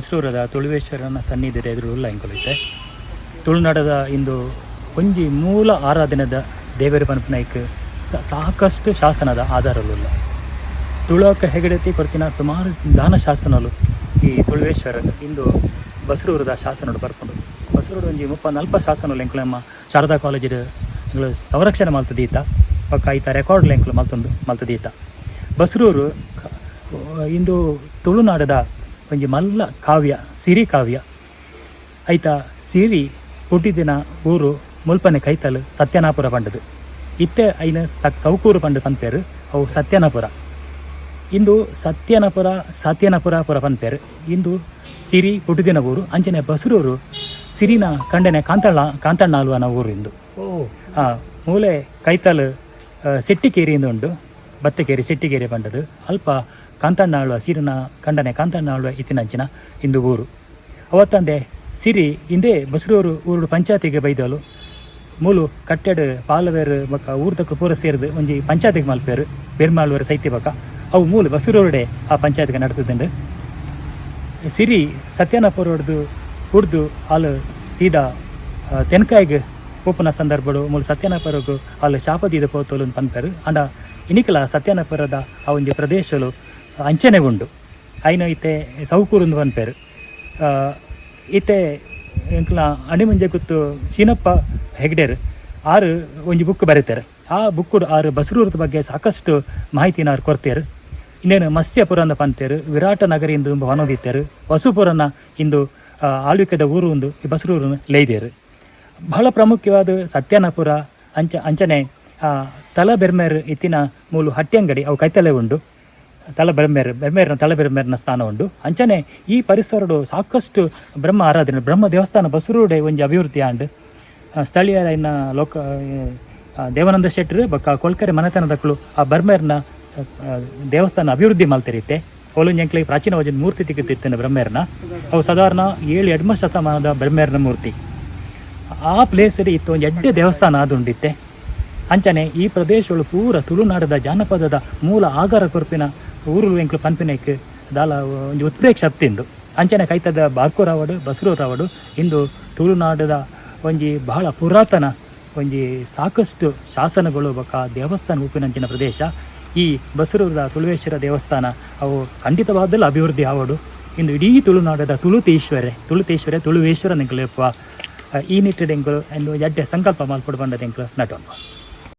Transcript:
ಬಸ್ರೂರದ ತುಳುವೇಶ್ವರನ ಸನ್ನಿಧಿದ ಎದುರು ಉಲ್ಲ ಎಂಕುಲು ಇತ್ತೆ. ತುಳುನಾಡದ ಇಂದು ಒಂಜಿ ಮೂಲ ಆರಾಧನೆದ ದೇವೆರ್ ಪನ್ಪಿನೈಕ್ ಸಾಕಷ್ಟು ಶಾಸನದ ಆಧಾರಲುಲ್ಲ. ತುಳುವಕ್ಕ ಹೆಗಡೆತಿ ಕೊರ್ತಿನ ಸುಮಾರು ದಾನ ಶಾಸನಲು ಈ ತುಳುವೇಶ್ವರ ಇಂದು ಬಸ್ರೂರದ ಶಾಸನಡು ಬರ್ಪುಂಡು. ಬಸ್ರೂರು ಒಂಜಿ 30 40 ಶಾಸನಲು ಎಂಕುಲು ನಮ್ಮ ಶಾರದಾ ಕಾಲೇಜಿಡ್ ಎಂಕುಲು ಸಂರಕ್ಷಣೆ ಮಲ್ತ್ ದೀತ. ಬೊಕ್ಕ ಐತ ರೆಕಾರ್ಡ್ ಎಂಕುಲು ಮಲ್ತೊಂದು ಮಲ್ತ್ ದೀತ. ಬಸ್ರೂರು ಇಂದು ತುಳುನಾಡದ ಒಂಜಿ ಮಲ್ಲ ಕಾವ್ಯ, ಸಿರಿ ಕಾವ್ಯ. ಐತ ಸಿರಿ ಪುಟ್ಟಿದಿನ ಊರು ಮುಲ್ಪನೆ ಕೈತಲ್ ಸತ್ಯನಾಪುರ ಪಂಡದು. ಇತ್ತೆ ಐನ ಸೌಕೂರು ಪಂಡ ಪನ್ಪೆರ್, ಅವು ಸತ್ಯನಾಪುರ. ಇಂದು ಸತ್ಯನಪುರ, ಸತ್ಯನಪುರ ಪುರ ಪನ್ಪೆರ್. ಇಂದು ಸಿರಿ ಪುಟ್ಟಿದಿನ ಊರು. ಅಂಚನೆ ಬಸ್ರೂರು ಸಿರಿನ ಕಂಡನೆ ಕಾಂತಣ್ಣ, ಕಾಂತಣ್ಣ ಆಳ್ವನ ಊರು ಇಂದು. ಮೂಲೆ ಕೈತಲ್ ಸೆಟ್ಟಿಕೇರಿ ಇಂದು ಉಂಡು, ಬತ್ತಕೇರಿ, ಸೆಟ್ಟಿಕೇರಿ ಪಂಡದು. ಅಲ್ಪ ಕಾಂತಣ್ಣ ಆಳ್ವ, ಸಿರಿನ ಕಂಡನೆ ಕಾಂತಣ್ಣ ಆಳ್ವ ಇತ್ತಿನಂಚಿನ ಇಂದು ಊರು. ಅವತ್ತಂದೆ ಸಿರಿ ಇಂದೇ ಬಸ್ರೂರು ಊರು ಪಂಚಾಯತಿಗೆ ಬೈದಲು. ಮೂಲು ಕಟ್ಟೆಡ್ ಪಾಲವೇರು ಬೊಕ್ಕ ಊರ್ದಕ್ಲು ಪೂರ ಸೇರ್ದು ಒಂಜಿ ಪಂಚಾಯತಿಗೆ ಮಲ್ಪೇರು ಬೆರ್ಮಾಳ್ವರು ಸೈತಿ ಬೊಕ್ಕ. ಅವು ಮೂಲು ಬಸ್ರೂರುಡೆ ಆ ಪಂಚಾಯತ್ಗೆ ನಡ್ತದಂಡು. ಸಿರಿ ಸತ್ಯನಾಪುರಡ್ದು ಕುಡ್ದು ಆಲು ಸೀದಾ ತೆನ್ಕಾಯಿಗೆ ಪೋಪುನ ಸಂದರ್ಭಡು ಮೂಲು ಸತ್ಯನಾಪುರಗು ಆಲು ಶಾಪದೀದ ಪೋತೋಲು ಪನ್ಪೆರ್. ಅಂಡ ಇನಿಕಲ ಸತ್ಯನಾಪುರದ ಆ ಒಂಜಿ ಪ್ರದೇಶಲು ಅಂಚನೆ ಉಂಡು. ಐನ ಇತ್ತೆ ಸೌಕೂರುಂದು ಪನ್ಪೆರ್. ಇತ್ತೆ ಎಂಕ್ಲ ಅಣಿಮುಂಜೆ ಗುತ್ತು ಶೀನಪ್ಪ ಹೆಗ್ಡೆರ್ ಆರು ಒಂಜಿ ಬುಕ್ ಬರೀತಾರೆ. ಆ ಬುಕ್ಕುಡು ಆರು ಬಸ್ರೂರದ ಬಗ್ಗೆ ಸಾಕಷ್ಟು ಮಾಹಿತಿನ ಆರು ಕೊರ್ತೆರ್. ಇನ್ನೇನು ಮತ್ಸ್ಯಪುರ ಅಂದ ಪಂತೇರು, ವಿರಾಟ ನಗರಿ ಇಂದು ವನೋದಿತ್ತೇರು, ವಸುಪುರನ ಇಂದು ಆಳ್ವಿಕೆದ ಊರು ಒಂದು ಈ ಬಸ್ರೂರನ್ನು ಲೇಯ್ದೇರು. ಬಹಳ ಪ್ರಾಮುಖ್ಯವಾದ ಸತ್ಯನಾಪುರ ಅಂಚ ಅಂಚನೆ ತಲಬೆರ್ಮೇರ್ ಇತ್ತಿನ ಮೂಲು ಹಟ್ಯಂಗಡಿ, ಅವು ಕೈತಲೆ ಉಂಡು. ತಲ ಬೆರ್ಮೇರ್, ಬೆರ್ಮೇರ್ನ ತಲ ಬೆರ್ಮೇರ್ನ ಸ್ಥಾನ ಉಂಡು. ಅಂಚನೆ ಈ ಪರಿಸರಡು ಸಾಕಷ್ಟು ಬ್ರಹ್ಮ ಆರಾಧನೆ, ಬ್ರಹ್ಮ ದೇವಸ್ಥಾನ ಬಸ್ರೂಡೆ ಒಂಜಿ ಅಭಿವೃದ್ಧಿ ಆಂಡ್. ಸ್ಥಳೀಯರಾಯಿನ ಲೋಕ ದೇವಾನಂದ ಶೆಟ್ಟರು ಬೊಕ್ಕ ಕೊಳ್ಕರೆ ಮನೆತನದಕ್ಕಲು ಆ ಬರ್ಮೇರ್ನ ದೇವಸ್ಥಾನ ಅಭಿವೃದ್ಧಿ ಮಲ್ತಿರಿತ್ತೆ. ಓಲೊಂಜಿ ಪ್ರಾಚೀನ ಒಂಜಿ ಮೂರ್ತಿ ತಿಕ್ಕುತ್ತಿತ್ತೇನೆ ಬ್ರಹ್ಮೇರ್ನ. ಅವು ಸಾಧಾರಣ ಏಳು ಎಡ್ಮ ಶತಮಾನದ ಬ್ರಹ್ಮೇರ್ನ ಮೂರ್ತಿ. ಆ ಪ್ಲೇಸ್ ಇತ್ತು ಒಂಜಿ ಎಡ್ಡೆ ದೇವಸ್ಥಾನ ಆದುಂಡಿತ್ತೆ. ಅಂಚನೆ ಈ ಪ್ರದೇಶಗಳು ಪೂರ ತುಳುನಾಡದ ಜಾನಪದದ ಮೂಲ ಆಗಾರ ಕೊರ್ಪಿನ ಊರು ಎಂಕ್ಲು ಪನ್ಪಿನೈಕ್ ದಾಲ ಒಂಜಿ ಉತ್ಪ್ರೇಕ್ಷ ಅತ್ತಿಂದು. ಅಂಚನೆ ಕೈತದ ಬಾರ್ಕೂರಾವಡು, ಬಸ್ರೂರಾವಡು, ಇಂದು ತುಳುನಾಡದ ಒಂಜಿ ಬಹಳ ಪುರಾತನ ಒಂಜಿ ಸಾಕಷ್ಟು ಶಾಸನಗಳು ಬೊಕ್ಕ ದೇವಸ್ಥಾನ ಉಪ್ಪಿನಂಚಿನ ಪ್ರದೇಶ ಈ ಬಸ್ರೂರದ ತುಳುವೇಶ್ವರ ದೇವಸ್ಥಾನ. ಅವು ಖಂಡಿತವಾದಲ್ಲೂ ಅಭಿವೃದ್ಧಿ ಆವಡು. ಇಂದು ಇಡೀ ತುಳುನಾಡದ ತುಳುತೇಶ್ವರೆ, ತುಳುತೇಶ್ವರ, ತುಳುವೇಶ್ವರ ಎಂಕುಲು ಈ ನಿಟ್ಟಿಡ್ ಎಂಕುಲು ಎಂದು ಎಡ್ಡೆ ಸಂಕಲ್ಪ ಮಲ್ಪೊಡು ಪಂಡದ ಎಂಕುಲು ನಟೊಂಡು.